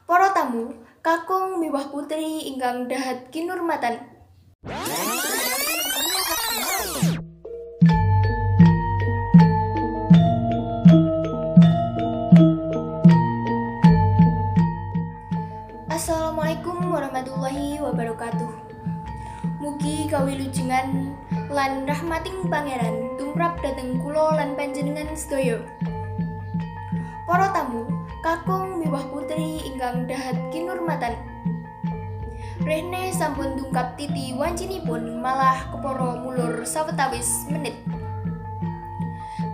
Para tamu, kakung miwah putri ingkang dahat kinurmatan. Assalamualaikum warahmatullahi wabarakatuh. Mugi kawilujengan lan rahmating Pangeran tumrap dhateng kula lan panjenengan sedaya. Para tamu, kakung miwah putri ingkang dahat kinurmatan. Rehne sampun dungkap titi wancinipun malah kepara mulur sawetawis menit.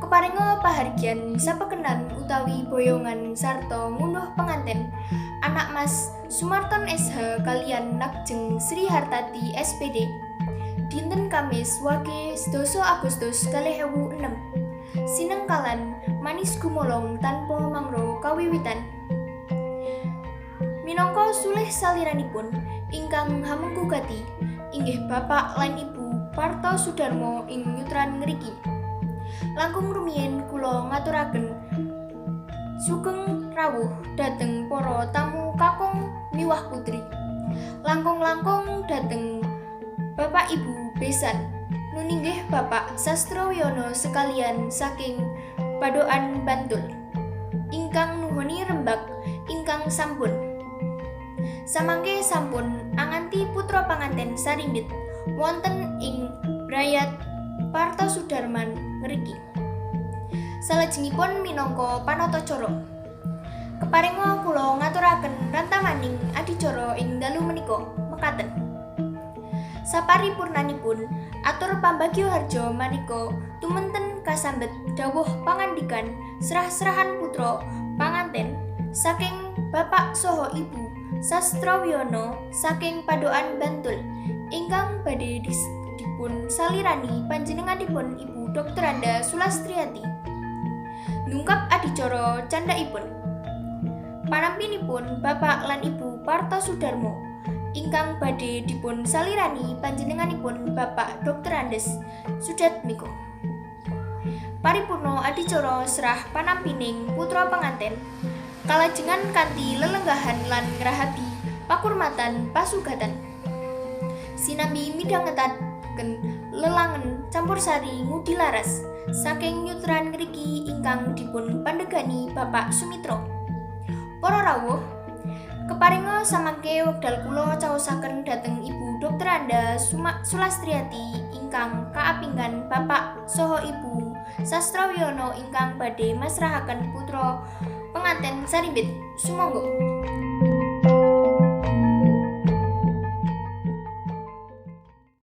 Keparenga pahargyan sapekenan utawi boyongan sarta ngunduh penganten anak Mas Sumarton SH kaliyan Nakjeng Sri Hartati SPD. Dinten Kamis wage 10 Agustus 2006. Sinengkalan manis gumolong tanpa mangro kawiwitan. Minangka sulih saliranipun ingkang hamengku gati inggih Bapak lan Ibu Parto Sudarmo ing nyutran ngriki. Langkung rumiyin kula ngaturaken sugeng rawuh dhateng para tamu kakung miwah putri. Langkung-langkung dhateng Bapak Ibu besan nuninggih Bapak Sastrowiyono sekalian saking Padokan Bantul ingkang nuhoni rembag ingkang sampun. Samangke sampun anganti putra panganten sarimbit wonten ing brayat Parto Sudarman ngriki. Salajengipun minangka panatacara. Keparenga kula ngaturaken rantamaning adicara ing dalu menika mekaten. Saparipurnanipun atur pambagyo harja maneka tumenten kasambet dawuh pangandikan serah-serahan putra panganten saking Bapak saha Ibu Sastrowiyono saking Padokan Bantul ingkang badhe dipun salirani panjenenganipun Ibu Dr. Anda Sulastriati. Ndungkap adicara candhakipun. Panampinipun Bapak lan Ibu Parto Sudarmo ingkang badhe dipun salirani panjenenganipun Bapak Dr. Andes Sujatmiko. Paripurna adicara serah panampining putra penganten kalajengan kanthi lelenggahan lan ngrahabi pakurmatan pasugatan. Sinambi midhangetaken lelangen campursari ngudi laras saking nyutran ngriki ingkang dipun pandegani Bapak Sumitro. Para rawuh, keparenga samangke wekdal kula caosaken dhateng Ibu Dr. Anda Sulastriati ingkang kaapinggan Bapak saha Ibu Sastrowiyono ingkang badhe masrahaken putra penganten sarimbit. Sumangga.